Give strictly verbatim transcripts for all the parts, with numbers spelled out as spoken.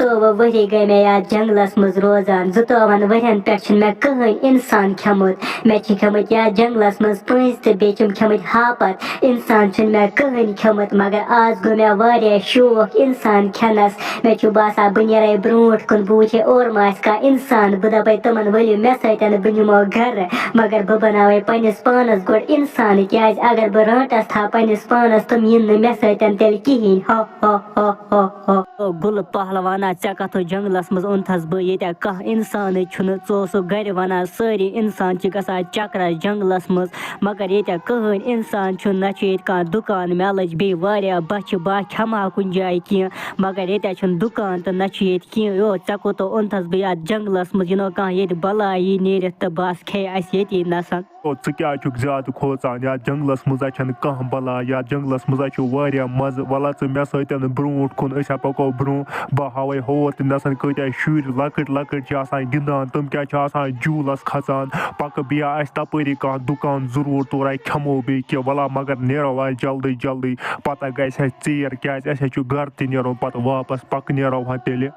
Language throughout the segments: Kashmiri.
ژوٚوُہ ؤری گٔے مےٚ یَتھ جنٛگلَس منٛز روزان۔ زٕتووُہَن ؤرِین پٮ۪ٹھ چھُنہٕ مےٚ کٕہٕنۍ اِنسان کھیوٚمُت۔ مےٚ چھِ کھیوٚمٕتۍ یَتھ جنٛگلَس منٛز پٔنٛزۍ تہٕ بیٚیہِ چھِم کھیوٚمٕتۍ ہاپت۔ اِنسان چھُنہٕ مےٚ کٕہٕنۍ کھیوٚمُت، مگر آز گوٚو مےٚ واریاہ شوق اِنسان کھٮ۪نَس۔ مےٚ چھُ باسان، بہٕ نیرَے برٛونٛٹھ کُن، بہٕ وٕچھے اورٕ ما آسہِ کانٛہہ اِنسان، بہٕ دَپَے تِمَن، "ؤلِو مےٚ سۭتۍ، بہٕ نِمو گَرٕ، مگر بہٕ بَناوَے پنٛنِس پانَس گۄڈٕ اِنسانٕے، کیٛازِ اگر بہٕ رانٛٹَس تھاوٕ پنٛنِس پانَس، تِم یِن نہٕ مےٚ سۭتۍ تیٚلہِ کِہیٖنۍ۔" ہا، ہا، ہا، ہا، ہا۔ گُلہٕ پہلوانا، ژےٚ کَتھ جنٛگلَس منٛز اوٚنتھَس بہٕ، ییٚتہِ کانٛہہ اِنسانٕے چھُنہٕ۔ ژٕ اوسُکھ گَرِ وَنان، سٲری اِنسان چھِ گژھان چَکرَس جنٛگلَس منٛز، مگر ییٚتہِ کٕہٕنۍ اِنسان چھُنہٕ، نہ چھُ ییٚتہِ کانٛہہ دُکان۔ مےٚ لٔج بیٚیہِ واریاہ بۄچھِ، بہٕ ہا کھٮ۪مہٕ ہا کُنہِ جایہِ کینٛہہ، مگر ییٚتہِ حظ چھُنہٕ دُکان تہٕ نہ چھُ ییٚتہِ کینٛہہ۔ یو، ژےٚ کوٚت اوٚنتھَس بہٕ یَتھ جنٛگلَس منٛز، یہِ نہٕ کانٛہہ ییٚتہِ بَلاے یی نیٖرِتھ تہٕ بَس کھیٚیہِ اَسہِ ییٚتی نَسَن۔ او، ژٕ کیٛازِ چھُکھ زیادٕ کھوژان؟ یَتھ جنٛگلَس منٛز ہا چھَنہٕ کانٛہہ بَلاے، یَتھ جنٛگلَس منٛز ہا چھُ واریاہ مَزٕ۔ وَلہٕ ژٕ مےٚ سۭتۍ برٛونٛٹھ کُن، أسۍ ہا پَکو برٛونٛہہ۔ بہٕ ہاوَے ہور تہِ نَسَن کۭتیٛاہ شُرۍ لۄکٕٹۍ لۄکٕٹۍ چھِ آسان گِنٛدان، تِم کیٛاہ چھِ آسان جوٗلَس کھَسان۔ پَکہٕ بیٚیہِ آسہِ تَپٲری کانٛہہ دُکان ضروٗر، تورٕ آسہِ کھٮ۪مو بیٚیہِ کینٛہہ۔ وَلہٕ مگر نیرو آز جلدی جلدی، پَتہٕ گژھِ اَسہِ ژیر، کیٛازِ اَسہِ حظ چھُ گَرٕ تہِ نیرُن پَتہٕ واپَس، پَکہٕ نیرو ہا تیٚلہِ۔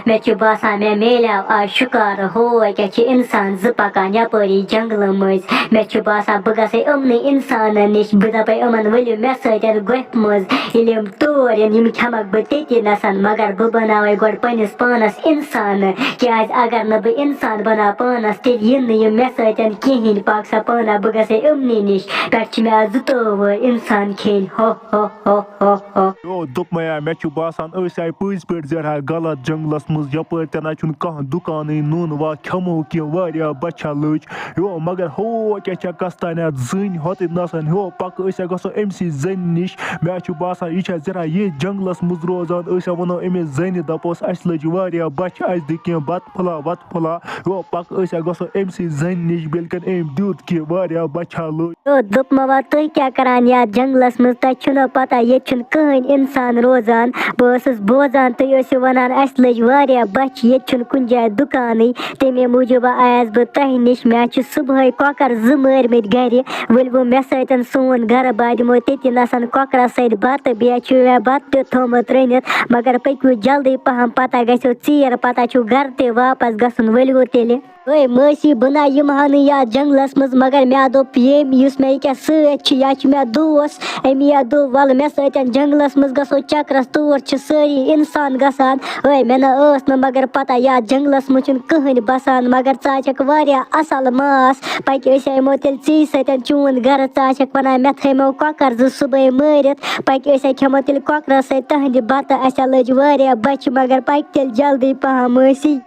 مےٚ چھُ باسان، مےٚ میلیو آز شُکارٕ۔ ہو، کیٛاہ چھِ اِنسان زٕ پَکان یَپٲری جنٛگلہٕ مٔنٛزۍ۔ مےٚ چھُ باسان، بہٕ گژھٕ یِمنٕے اِنسانَن نِش، بہٕ دَپَے یِمَن، "ؤلِو مےٚ سۭتۍ گۄپھِ منٛز۔" ییٚلہِ یِم تور یِن، یِم کھٮ۪مَکھ بہٕ تٔتی نَسَن، مگر بہٕ بَناوَے گۄڈٕ پنٛنِس پانَس اِنسانہٕ، کیٛازِ اگر نہٕ بہٕ اِنسان بَناو پانَس، تیٚلہِ یِن نہٕ یِم مےٚ سۭتۍ کِہیٖنۍ۔ پاک سا پانہ، بہٕ گژھے یِمنٕے نِش، پٮ۪ٹھٕ چھِ مےٚ آز زٕتووُہ اِنسان کھیٚنۍ۔ ہو، ہو، ہو، ہو، ہو۔ یو، دوٚپمَے ہا، مےٚ چھُ باسان، أسۍ آے پٔزۍ پٲٹھۍ زیرہا غلط جنٛگلَس منٛز، یَپٲرۍ تہِ نہ چھُنہٕ کانٛہہ دُکانٕے، نوٗن وا کھٮ۪مو کینٛہہ، واریاہ بۄچھِ لٔج۔ یو، مگر ہو کیٛاہ چھےٚ کَستانیٛا زٔنۍ ہوٚتٕتھ نَسَن، ہیو پَکہٕ أسۍ ہا گژھو أمۍ سٕے زَنہِ نِش۔ مےٚ ہا چھُ باسان، یہِ چھےٚ زِرا ییٚتھۍ جنٛگلَس منٛز روزان۔ أسۍ ہا وَنو أمِس زَنہِ، دَپوس، "اَسہِ لٔج واریاہ بۄچھِ، اَسہِ دِ کینٛہہ بَتہٕ پھوٚلہ وَتہٕ پھوٚلہ۔ یو پَکہٕ أسۍ ہا گژھو أمۍ سٕے زَنہِ نِش، بٔلکِن أمۍ دیُت کینٛہہ، واریاہ بۄچھِ لٔج۔" یو دوٚپمَو، وَ تُہۍ کیٛاہ کَران یَتھ جنٛگلَس منٛز؟ تۄہہِ چھُنہ پَتہ، ییٚتہِ چھُنہٕ کٕہٕنۍ اِنسان روزان۔ بہٕ ٲسٕس بوزان، تُہۍ ٲسِو وَنان، "اَسہِ لٔج واریاہ بۄچھِ، ییٚتہِ چھُنہٕ کُنہِ جایہِ دُکانٕے۔" تَمے موٗجوٗب آیَس بہٕ تۄہہِ نِش۔ مےٚ چھِ صُبحٲے کۄکَر زٕ مٲرۍمٕتۍ گَرِ۔ ؤلِو مےٚ سۭتۍ سون گَرٕ، بہٕ دِمو تٔتی نَسَن کۄکرَس سۭتۍ بَتہٕ۔ بیٚیہِ چھُ مےٚ بَتہٕ تہِ تھوٚمُت رٔنِتھ۔ مگر پٔکِو جلدی پَہَم، پَتہ گژھیو ژیر، پَتہ چھُو گَرٕ تہِ واپَس گژھُن۔ ؤلِو تیٚلہِ۔ ہے مٲسی، بہٕ نہ یِمہٕ ہا نہٕ یَتھ جنٛگلَس منٛز، مگر مےٚ دوٚپ، ییٚمۍ یُس مےٚ ییٚکیٛاہ سۭتۍ چھُ، یہِ چھُ مےٚ دوس، أمی یا دوٚپ، "وَلہٕ مےٚ سۭتۍ جنٛگلَس منٛز گژھو چَکرَس، تور چھِ سٲری اِنسان گژھان۔" ہے، مےٚ نہ ٲس نہٕ مگر پَتہ، یَتھ جنٛگلَس منٛز چھُنہٕ کٕہٕنۍ بَسان، مگر ژٕ ہا چھَکھ واریاہ اَصٕل ماس، پَکہِ أسۍ ہا یِمو تیٚلہِ ژیٚے سۭتۍ چون گَرٕ، ژٕ ہا چھَکھ وَنان، "مےٚ تھٲیمو کۄکَر زٕ صُبحٲے مٲرِتھ، پَکہِ أسۍ ہا کھٮ۪مو تیٚلہِ کۄکرَس سۭتۍ تٕہٕنٛدِ بَتہٕ، اَسہِ ہا لٔج واریاہ بۄچھِ، مگر پَکہِ تیٚلہِ جلدی پَہَم مٲسی۔"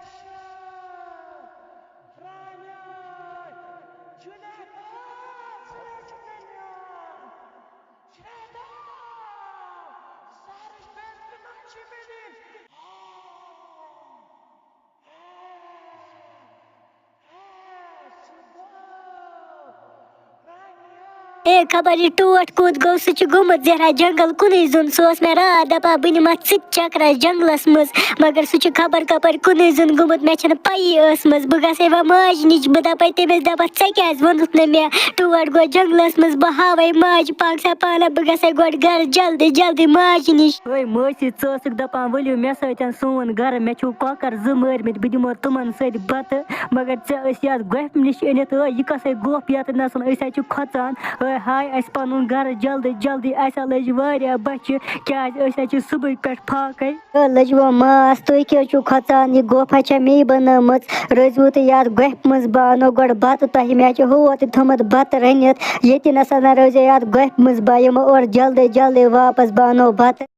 اے، خبر یہِ ٹوٹھ کوٚت گوٚو، سُہ چھُ گوٚمُت زہرا جنگل کُنُے زوٚن۔ سُہ اوس مےٚ راتھ دپان، بہٕ نِمتھ ژٕ تہِ چکرس جنگلس منٛز، مگر سُہ چھُ خبر کپٲرۍ کُنُے زوٚن گوٚمُت، مےٚ چھَنہٕ پَیی ٲسمٕژ۔ بہٕ گژھے وۄنۍ ماجہِ نِش، بہٕ دپے تٔمِس، دپس، "ژےٚ کیازِ ووٚنُتھ نہٕ مےٚ؟ ٹوٹھ گوٚو جنگلس منٛز، بہٕ ہاوے ماجہِ پانہٕ سا پانہ، بہٕ گژھے گۄڈٕ گرٕ جلدی جلدی ماجہِ نِش۔" ہے مٲسی، ژٕ ٲسٕکھ دپان، "ؤلِو مےٚ سۭتۍ سون گرٕ، مےٚ چھِو کۄکر زٕ مٲرمٕتۍ، بہٕ دِمو تِمن سۭتۍ بتہٕ۔" مگر ژےٚ ٲسۍ یَتھ گۄپھِ نِش أنِتھ، ٲے، یہِ کۄسٕے گۄپھ یَتھ نَسَن أسۍ حظ چھِ کھۄژان۔ ٲے، ہاے اَسہِ پَنُن گَرٕ جلدی جلدی، اَسہِ ہا لٔج واریاہ بۄچھِ، کیٛازِ أسۍ حظ چھِ صُبحٕکۍ پٮ۪ٹھ فاقَے۔ ٲے، لٔجوو ماس، تُہۍ کیٛاہ حظ چھُو کھۄژان؟ یہِ گۄپھ حظ چھےٚ مے بَنٲومٕژ۔ روزِوٕ تُہۍ یَتھ گۄپھِ منٛز، بہٕ اَنو گۄڈٕ بَتہٕ تۄہہِ، مےٚ حظ چھِ ہوت تہِ تھٲومٕژ بَتہٕ رٔنِتھ۔ ییٚتہِ نَسَن نہ روزیو یَتھ گۄپھِ منٛز، بہٕ یِمہٕ اورٕ جلدی جلدی واپَس، بہٕ اَنو بَتہٕ۔